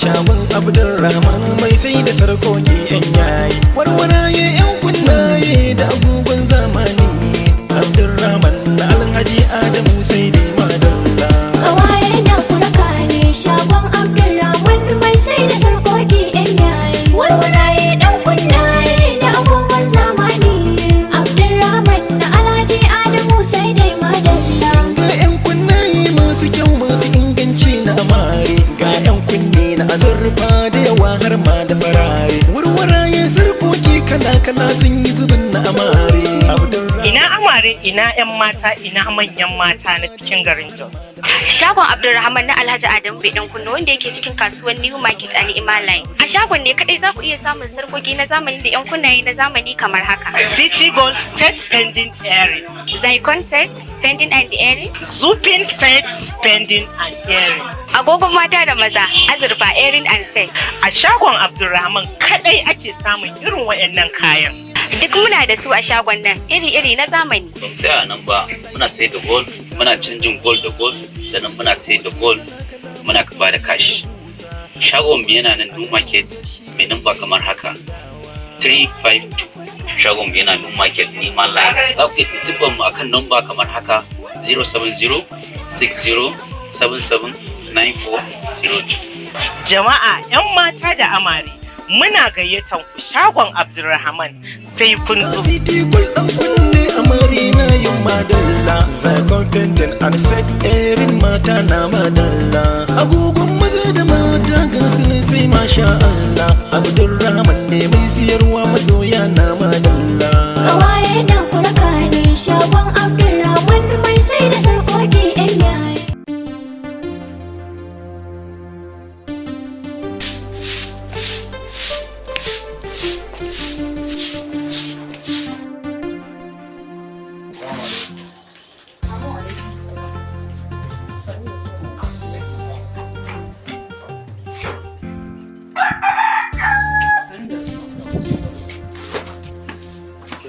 Shagon Abdulrahman mai sai da sarkoki yan yayi, warwaraye, yan kunnaye da agogon zamani. Abdulrahman na Alhaji Adamu, sai dai madalla. Ƙawaye na kuraka ne shagon Abdulrahman mai sai da sarƙoƙi 'yan yayi. Warwaraye, ɗan kunnaye da agogon zamani. Abdulrahman na Alhaji Adamu, sai dai madalla. Ga yan kunnaye masu kyau, masu inganci na amare, ga yan kunne na azurfa da yawa, har ma da farare, warwaraye, sarkoki kala-kala sun yi zubin na amare. Abdulrahman. Ina amare, ina 'yan mata, ina manyan mata na cikin garin Jos. Shagon Abdulrahman na Alhaji Adamu bai dan kunna, wanda yake cikin kasuwar New Market a Ni'ima Line. A shagon ne kadai za ku iya samun sarkoki na zamani da 'yan kunnaye na zamani kamar haka. City Gold set pending earring, Zircon set, pending and earring, Zupin set pending and earring. Agogon mata da maza, azurfa, earring and set. A shagon Abdulrahman kadai ake samun irin waɗannan kayan. Duk muna da su a shagon nan, iri-iri na zamani. Ba mu tsaya nan ba, muna sayar da gold, muna canjin gold da gold, sannan muna sayar da gold, muna ba da cash. Shagon mu yana nan New Market, mai namba kamar haka 352. Shagon mu yana New Market, Ni'ima Line. Za ku iya tuntuɓar mu akan namba kamar haka: 070 60 77 9402. Jama'a, 'yan mata da amare, muna gayyatan ku shagon Abdulrahman, sai kun zo. City Gold, ɗan kunne, amare na yin madalla. Zircon pendant and set earring, mata na madalla. Agogon maza da mata ga su nan, sai masha Allah. Abdulrahman ne mai siyarwa, masoya na madalla. Ƙawaye na kuraka ne shagon Abdulrahman mai sai da sarƙoƙi 'yan yayi.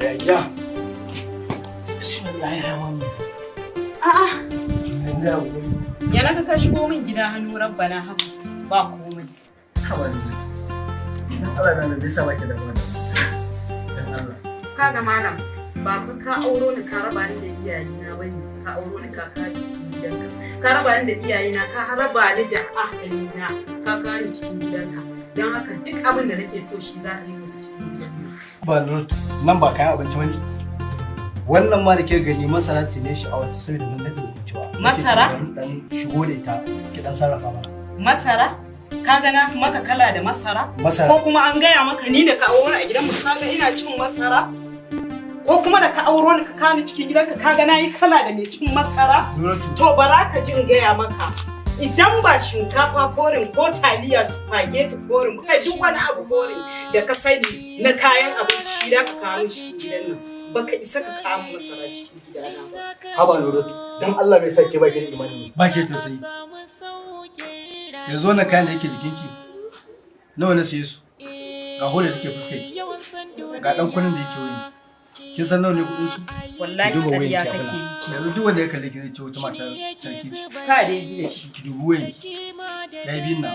Ya gida. A'a, Ya guri. ya naka ka shigo min gida hannu rabbana haka ba komai? Haba ne. Dan Allah na da yasa baki da wannan. Dan Allah. Kaga malam, ba fa ka auro ni ka raba ni da iyayena bane, ka auro ni ka kawo ni cikin gidanka. Ka raba ni da iyayena, ka raba ni da ahalina, ka kawo ni cikin gidanka. Don haka duk abin da nake so shi za ka yi min a cikin gidan nan. Ba Nuratu, nan ba kayan abinci bane. Wannan ma da ke gani masara ce ne sha'awar ta, saboda mun daɗe cewa. Masara? Dan shigo da ita ki dan sarrafa mana. Masara? Ka ga na maka kala da masara? Masara. Ko kuma an gaya maka ni da ka auro ni a gidanmu ka ga ina cin masara? Ko kuma da ka auro ni ka kawo ni cikin gidanka ka ga na yi kala da mai cin masara? Nuratu. To, bara ka ji in gaya maka. Idan ba shinkafa forin ko taliya spaghetti forin, kai, duk wani abu forin da ka sani na kayan abinci shi da ka kawo min cikin gidan nan. Baka isa ka kawo min masara cikin gidana ba. Haba Nuratu, dan Allah mai sa ke ba ki da imani ne? Ba ke tausayi. Yanzu wannan kayan da yake jikinki nawa na siye su? Ga hoda take fuskar ki. Ga dan kunnen da yake wuyanki. Kin san nawa ne kudin su? Wallahi Ki duba ƙarya wuyanki kake abuna. yi. Yanzu duk wanda ya kalle ki zai ce wata mata sarki ce. Ka dai ji da shi. Ki dubi wuyanki. Ɗaya biyun na.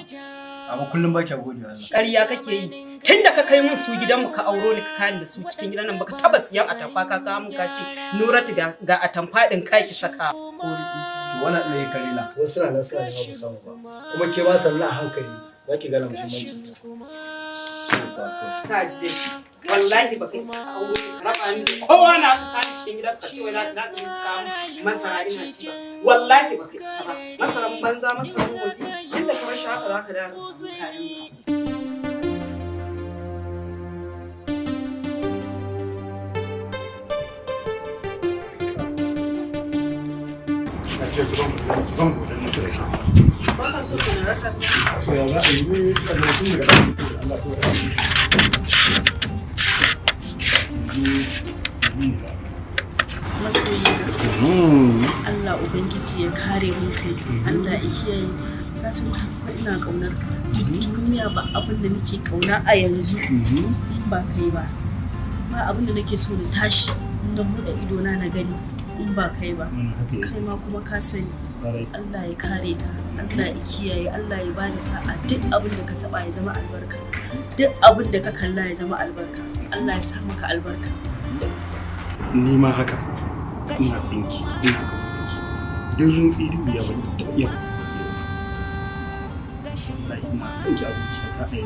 Amma kullum ba kya gode wa Allah. Ƙarya kake yi. Tun da ka kai min su gidanmu, ka auro ni ka kawo ni da su cikin gidan nan, baka taba siyan atamfa ka kawo min ka ce, "Nuratu, ga atamfa ɗin ka ki saka." To, wannan ɗaya kare na. Wasu suna nan suna nema ba samu ba. Kuma ke ma sannu a hankali za ki gane muhimmancin ta. Ka ji dai. Wallahi baka isa ka auro ni ka raba ni da kowa na ka kawo ni cikin gidan ka ce wai za ka yi kawo min masara ina ci ba. Wallahi baka isa ba. Masaran banza, masaran wofi. Inda ka bar shi haka za ka dawo ka samu kayan ka. Ba ka so ka na raka ka? To, ya za a yi ne a lokacin daga ɗan Allah ko da. Masoyina, Allah Ubangiji ya kare mun kai, Allah ya kiyaye. Ka san tabbata ina kaunar ka. Duk duniya ba abin da nake kauna a yanzu in ba kai ba. Ba abin da nake so na tashi in na buɗe ido na na gani in ba kai ba. Kai ma kuma ka sani. Allah ya kare ka, Allah ya kiyaye, Allah ya bani sa'a. Duk abin da ka taba ya zama albarka, duk abin da ka kalla ya zama albarka. Allah ya sa maka albarka. Ni ma haka, ina son ki, ina ƙaunar ki. Duk rintsi duk wuya ban taɓa iya wallahi ina son ki a zuciyata. I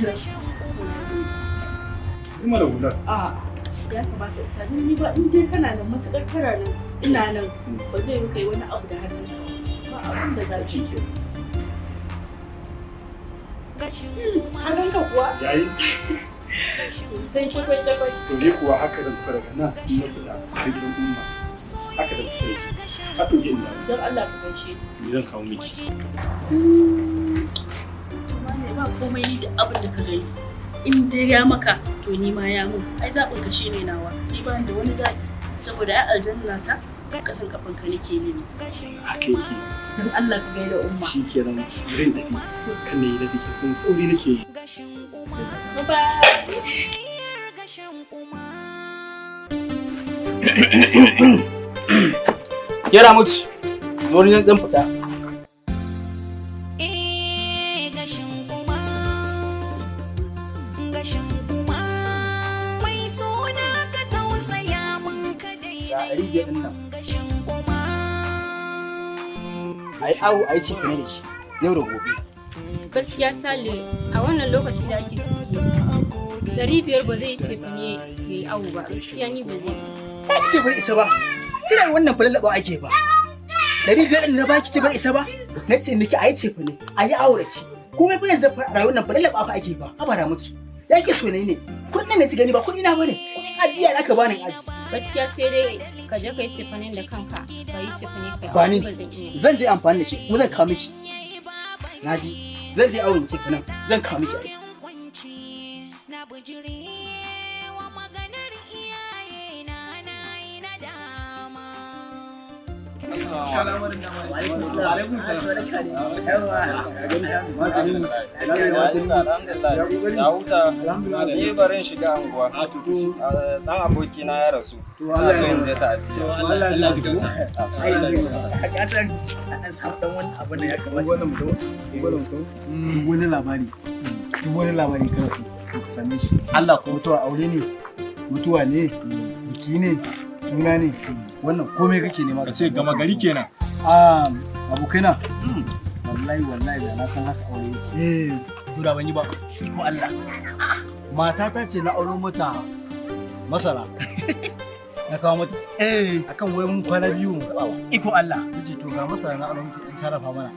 love you. Yi mana hular. A ya kamata in sani ni ba, in dai kana nan, matukar kana nan ina nan, ba zai yi kai wani abu da hannunka ba, abin da za ki Shi ke. Ka ganka kuwa? Yayi. Sosai, cakwai cakwai. To ni kuwa haka zan tafi daga nan, in na fita har gidan umma. Haka zan tafi da shi. Haka je in dawo. Don Allah ka gaishe ta. Ni zan kawo miki. Ne ba komai, ni da abin da ka gani in dai ya maka, to ni ma ya mun. Ai zaɓin ka shine nawa, ni ba ni da wani zaɓi, saboda ai aljanna ta kasan kafan ka nake nemi. Haka yake. Don Allah ka gaida umma. Shi kenan, bari in tafi. Kan ne da take sun sauri nake yi. Bye bye. Yara mutu. Zo ni zan fita. Gashin kuma, gashin kuma, mai suna ka tausaya mun ka. Ga 500 ɗin nan. Gashin kuma. A yi awo, a yi cefane da shi. Yau da gobe. Gaskiya Sale, a wannan lokaci da ake ciki, 500 ba zai cefane ya yi awo ba. Gaskiya ni ba zai. Ba ki ce bar isa ba. Kina wannan falallaɓa ake ba. 500 ɗin na ba ki ce bar isa ba. Na ce miki a yi cefane, a yi awo da ci. Komai fa yanzu fa rayuwar nan falallaɓa fa ake ba. Haba mutu. Ya ke so ne ne. Kuɗin nan ne ci gani ba kuɗi na bane. Kuɗin ajiya da aka bani in aji. Gaskiya sai dai ka je ka yi cefanen da kanka, ka yi cefane ka yi Ba awo, ni. ba zan iya. Zan je amfani da shi kuma zan kawo miki. Naji. Zan je awon cefanen zan kawo miki. Ai. Na bijirewa maganar iyaye na, na yi nadama. Alaikum salam. Ya huta, ni barin shiga anguwa. Dan abokina ya rasu. Ina so in je ta'aziyya. Allah ji kansa. Ka san an samu dan wani abu da ya kamata. Wannan mutum, wannan mutum. Duk wani labari, duk wani labari kana so to ka same shi. Allah ko. Mutuwa aure ne, mutuwa ne, biki ne, suna ne, wannan komai kake nema. Ka ce gama gari kenan. Ah, abokaina. Wallahi wallahi da na san haka aure yake. Tura ban yi ba. Ko Allah. Matata ce na auro mata masara. Na kawo mata. Akan wai mun kwana biyu mu taɓa ba. Iko Allah. Nace to ga masara na auro miki in sarrafa mana.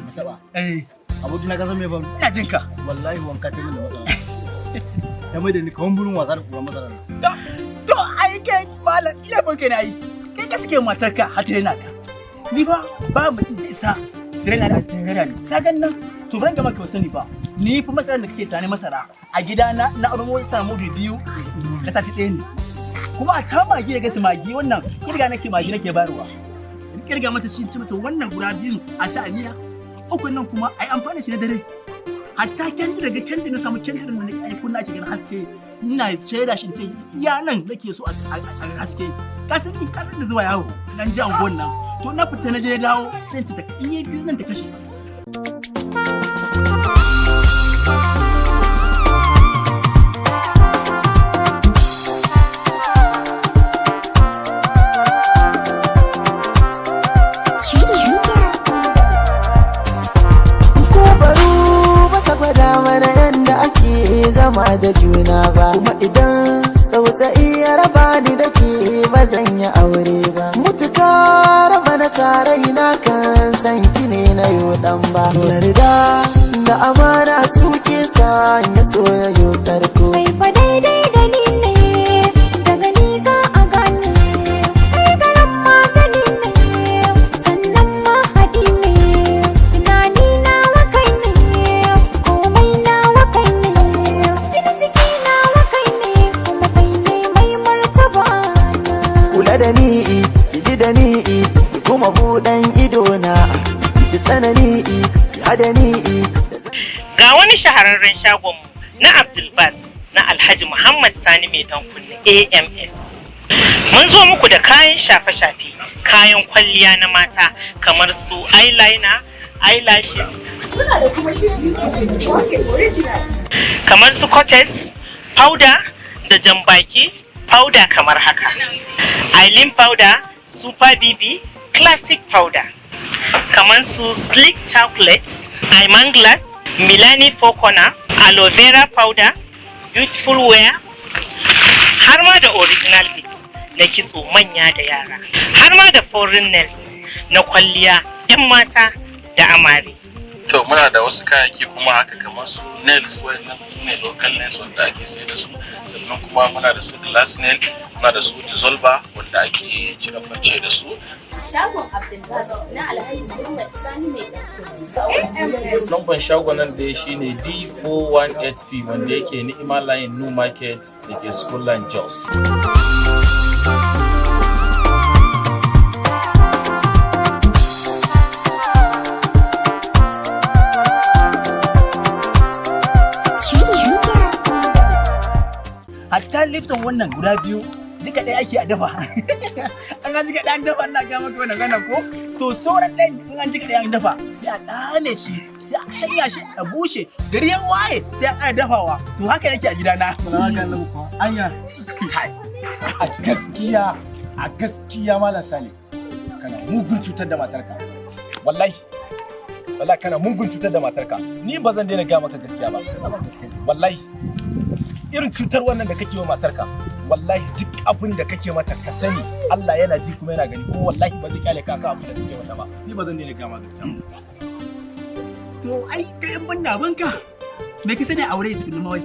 Mu taɓa. Abokina, ka san me faru? Ina jin ka. Wallahi wanka ta min da masara. Ta mai da ni kawan burin wasa da kura masara. To ai kai malam ila ban kai na ai. Kai ka suke matarka har ta raina ka. Ni ba ba mutum da isa raina da raina ni. Ka gan nan to ban ga maka sani ba. Ni fa masarar da kake tunani masara a gida na na auro masara mudu 2 na sati ɗaya ne. Kuma a ta magi da gasa magi, wannan kirga nake, magi nake bayarwa. In kirga mata shi, ci mata wannan guda biyun a sa a miya. Ukun nan kuma ai amfani shi na dare. Hatta kendir, daga kendir na samu kendir da nake ai kunna ake ganin haske, ina shaida shi, in ce iya nan nake so a haske. Ka san ni, ka san da zuwa yawo dan ji anguwan nan, to na fita na je na dawo sai in ce ta in yi biyu nan ta kashe. Ko baro ba sa gwada mana yanda ake zama da juna ba, kuma idan tsautsayi ya raba ni da ke, ba zan yi aure ba. Mutuka raba na sarai na kan san ki ne na yo dan ba. Yarda da amana suke sanya soyayyo tarko. Kai fa daidai da ni ne, daga ni za a gane. Kai garan magani ne, sannan mahadi ne. Tunani nawa kai ne, komai nawa kai ne. Jinin jiki nawa kai ne, kuma kai ne mai martaba na. Kula da ni, ki ji da ni, ki kuma buɗan ido na da tsanani, ki hada ni. Ga wani shahararren shagonmu na Abdulbas na Alhaji Muhammad Sani mai dan kunne AMS. Mun zo muku da kayan shafe-shafe. Kayan kwalliya na mata kamar su eyeliner, eyelashes, Muna da kuma Kiss Beauty original. kamar su cortes, powder da jambaki powder kamar haka. Eileen powder, super BB, classic powder. Kamar su slick chocolate, Iman glass, Milani four corner, aloe vera powder, beautiful wear, har ma da original beads na kitso manya da yara, har ma da foreign nails na kwalliya 'yan mata da amare. To, muna da wasu kayayyaki kuma haka kamar su nails. Wayannan su ne local nails wanda ake sai da su. Sannan kuma muna da su glass nail, muna da su dissolver wanda ake cire farce da su. Shagon Abdulbas na Alhaji Muhammad Sani mai ɗan. Lamban shagon nan dai shine D418P wanda yake Ni'ima Line, New Market da ke School Line, Jos. Hatta Lifton wannan guda biyu jika ɗaya ake a dafa. An jika ɗaya an dafa, ina ga maka wannan ganan ko to sauran ɗayan in an jika ɗaya an dafa, sai a tsane shi, sai a shanya shi a bushe, gari ya waye sai a ƙara dafawa. To haka yake a gidana. Anya, kai, a gaskiya, a gaskiya, Malam Sale, kana mugun cutar da matarka. Wallahi, wallahi kana mugun cutar da matarka. Ni ba zan daina gaya maka gaskiya ba. Wallahi, irin cutar wannan da kake wa matarka, wallahi duk abin da kake mata ka sani Allah yana ji kuma yana gani, kuma wallahi ba zai kyale ka akan abin da kake mata ba. Ni ba zan daina gaya maka gaskiya ba. To ai kai yan banda abanka, me ka sani aure tukunna ma? Wai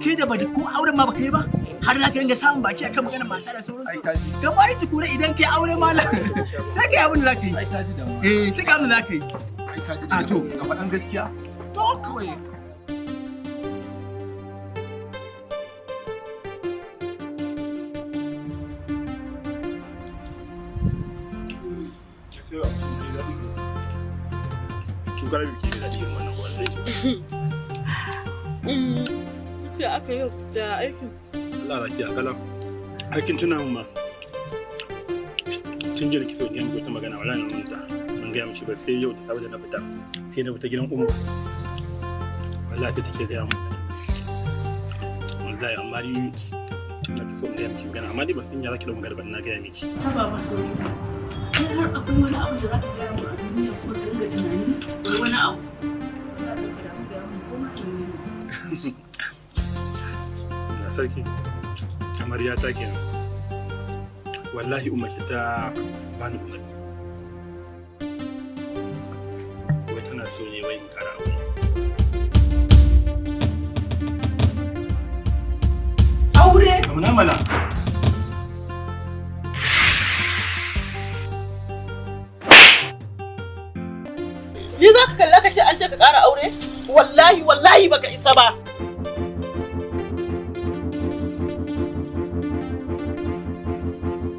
kai da ba da ko auren ma baka yi ba har za ka dinga samun baki akan maganar mata da sauransu. Ka bari tukuna idan kai aure, malam, sai kai abin da za ka yi. Eh, sai ka abin da za ka yi. A to, ga faɗan gaskiya. To kawai. Kin kwana biki da daɗi irin wannan wallahi. Da aka yau da aikin. Allah lafiya kala. Aikin tuna mun ma. Tun jiya nake so in yi miki wata magana, wallahi na manta. Ban gaya miki ba sai yau da safe da na fita. Sai na fita gidan Umma. Wallahi ta take gaya mun. Wallahi amma ni na fi so in gaya miki magana, amma ni ba san ya zaki da magana ba na gaya miki. Ta baba sauri. Kai har akwai wani abu da za ka gaya mun a duniya kuma ka ringa tunani wai wani abu. Wallahi ka damu, gaya mun ko ma menene. Na sarki. Amarya ta kenan. Wallahi Umma ta bani umarni. Wai tana so ne wai in kara aure. Aure? Zauna mana. Ni za ka kalla ka ce an ce ka ƙara aure? Wallahi wallahi baka isa ba.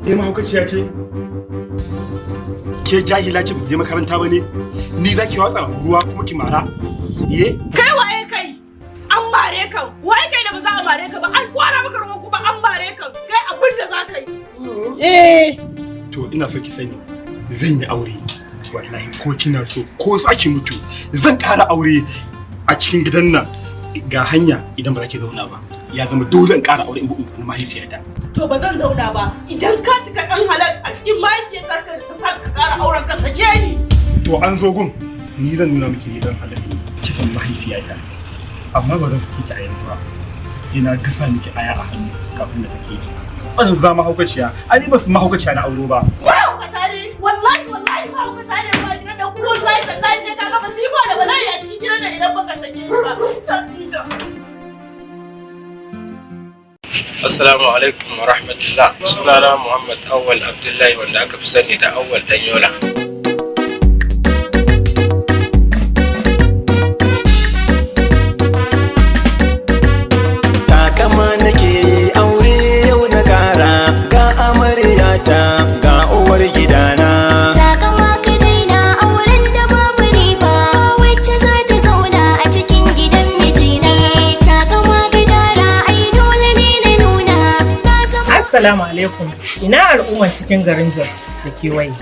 Ke mahaukaciya ce? Ke jahila ce, baki je makaranta ba ne? Ni za ki watsa ruwa kuma ki mara? Ye? Kai waye kai? An mare ka. Waye kai da ba za a mare ka ba? An kwara maka ruwa kuma an mare ka. Kai abin da za ka yi. Eh. To ina so ki sani zan yi aure. Wallahi ko kina so ko za ki mutu zan ƙara aure a cikin gidan nan. Ga hanya idan ba za ki zauna ba. Ya zama dole in ƙara aure in bi umarnin mahaifiyata. To ba zan zauna ba. Idan ka cika ɗan halak a cikin mahaifiyarta ka ta sa ka ƙara auren ka sake ni. To an zo gun, ni zan nuna miki ni dan halak ne cikin mahaifiyata. Amma ba zan sake ki a yanzu ba. Sai na gasa miki aya a hannu kafin na sake ki. Ban za mahaukaciya, ai ni ba su mahaukaciya na auro ba. Mahaukata ne, wallahi wallahi mahaukata ne ba gidan da kuma wallahi tallahi sai ka ga masifa da bala'i a cikin gidan nan idan baka sake ni ba. Can ija. Assalamu alaikum wa rahmatullah. Sunana Muhammad Awal Abdullahi wanda aka fi sani da Awal Danyola. Takama nake aure yau na kara, ga amaryata ga uwar gidana. Takama ka daina auren da babu riba, wacce za ta zauna a cikin gidan mijina. Takama ka dara, ai dole ne na nuna na zama. Assalamu alaikum. Ina al'umman cikin garin Jos da kewaye.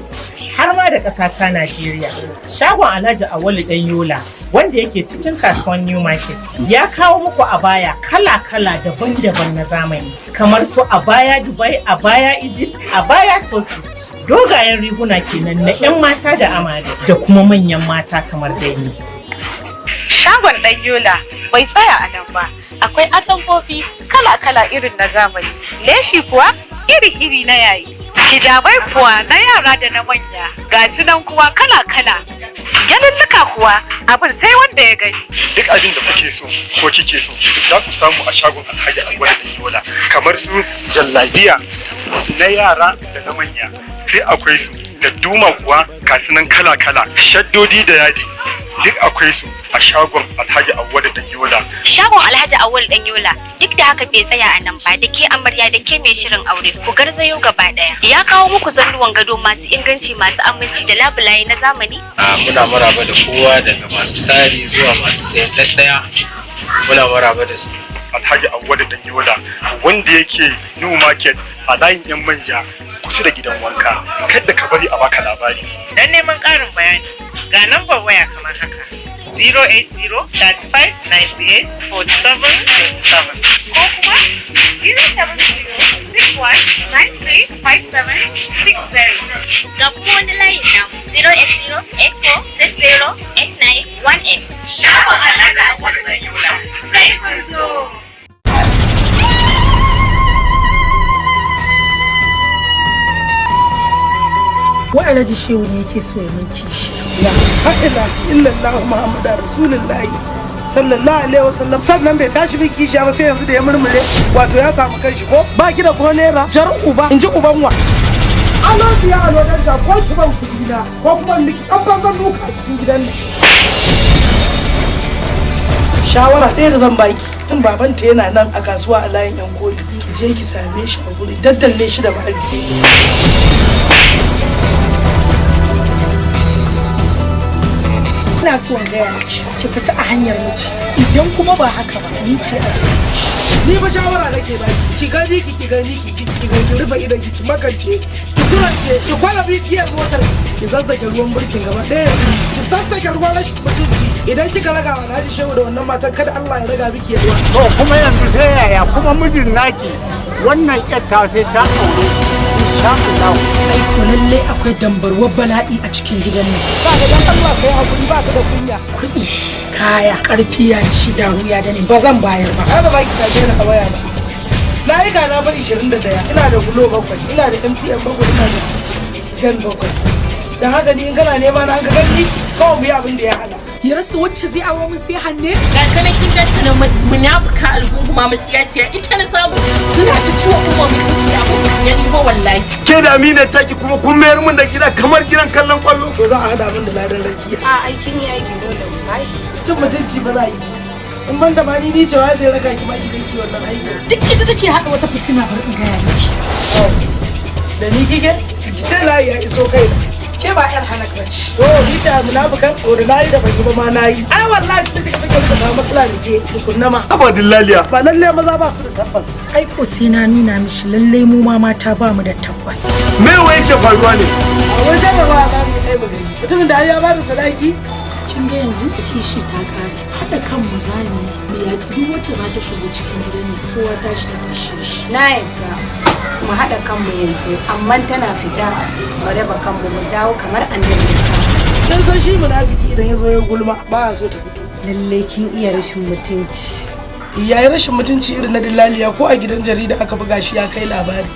Har ma da ƙasa ta Najeriya. Shagon Alhaji Awolu Dan Yola wanda yake cikin kasuwan New Market ya kawo muku abaya kala-kala daban-daban na zamani kamar su abaya Dubai, abaya Egypt, abaya Turkey. Dogayen riguna kenan na 'yan mata da amare da kuma manyan mata kamar dai. Shagon ɗan Yola bai tsaya a nan ba, akwai atamfofi kala-kala irin na zamani, leshi kuwa iri-iri na yayi. Hijabai kuwa na yara da na manya, ga su nan kuwa kala-kala. Yalulluka kuwa abin sai wanda ya gani. Duk abin da kuke so ko kike so za ku samu a shagon Alhaji Awwal da Yola, kamar su jallabiya na yara da na manya duk akwai su, da duma kuwa kasu nan kala-kala, shaddodi da yadi duk akwai su a shagon Alhaji Awwal da Yola. Shagon Alhaji Awul Dan Yola duk da haka bai tsaya a nan ba. Da ke amarya da ke mai shirin aure, ku garzayo gaba daya. Ya kawo muku zannuwan gado masu inganci, masu aminci, da labulaye na zamani. Muna maraba da kowa, daga masu sari zuwa masu sayan ɗaɗɗaya, muna maraba da su. Alhaji Awwal da Yola wanda yake New Market a layin yan manja kusa da gidan wanka, kada ka bari a baka labari. Dan neman ƙarin bayani ga nambar waya kamar haka: 080 35 98 47 27 Ko kuma 070-6193-5760. Ga kuma wani layin namu, 08084608918. Shagon Alhaji Awul Dan Yola, sai kun zo. Wai Alhaji Shehu ne yake so ya min kishi. La ilaha illallah Muhammadu Rasulullahi sallallahu alaihi wasallam. Sannan bai tashi min kishiya ba sai yanzu da ya murmure, wato ya samu kanshi ko ba ki da ko naira jar uba in ji uban wa. Alo biya alo dan da ko ki ban kudi na ko kuma miki dan banzan duka a cikin gidan nan. Shawara ɗaya da zan baki, in babanta yana nan a kasuwa a layin yan koli, ki je ki same shi a guri, daddalle shi da ma'aiki. Ina so in gaya miki, ki fita a hanyar miji, idan kuma ba haka ba ni ce a jikin. Ni ba shawara nake ba ki gani ki ki gani ki ki gani ki rufe idan ki makance, ki kurance, ki kwala bibiyar motar, ki zazzage ruwan burkin gaba ɗaya, ki zazzage ruwan rashin mutunci. Idan kika raga wa Alhaji Shehu da wannan matan, kada Allah ya raga miki yalwa. To kuma yanzu sai yaya kuma mijin naki wannan ƴar ta sai ta aure insha Allah? Ai ko lalle akwai dambarwar bala'i a cikin gidan nan. Ba ka dan Allah kai hakuri, ba ka da kunya. Kuɗi kaya ƙarfi ya ci daru ya dane, ba zan bayar ba. Ai ba za ki same ni a waya ba. Layuka na bar 21, ina da Glo 7, ina da MTN 7, ina da Zen 7. Don haka ni in kana nema na an ka gani kawai mu yi abin da ya hada. Ya rasa wacce zai auro min sai hanne. Ga ta nan kin ganta nan, munafuka, algunguma, matsiyaciya, ita na samu suna ta ciwo kuma mutunci abu gani ba wallahi. Ke da Amina taki kuma kun mayar mun da gida kamar gidan kallon kwallo. To za a hada min da ladan rakiya. A aikin yi aiki dole mu aiki. Cin mutunci ba za ki. In ban da ma ni ni cewa zai raka ki ma ki ganki wannan aikin. Duk ita take haɗa wata fitina, bar in gaya miki. Da ni kike? Ki ce layi ya iso kai na. Ke ba yar halak bace. To ni ce munafukan to da nayi da ban yi ba ma nayi. Ai wallahi tun da kika sake muka samu matsala da ke tukunna ma. Haba dillaliya. Ba lalle maza ba su da tabbas. Ai ko sai na nuna mishi lalle mu ma mata ba mu da tabbas. Me wai yake faruwa ne? A wajen da ba za mu kai mu gani. Mutumin da har ya bada sadaki. Kin ga yanzu kishi ta kare. Haɗa kan mu za mu yi mu yaƙi duk wacce za ta shigo cikin gidan nan, kowa ta shi ta kashe shi. Na yadda mu haɗa kanmu yanzu, amma tana fita mu raba kanmu mu dawo kamar annabi da kafin. Dan san shi munafiki idan ya zo ya gulma ba ya so ta fito. Lallai kin iya rashin mutunci. Yayi rashin mutunci irin na dillaliya, ko a gidan jarida aka buga shi ya kai labari.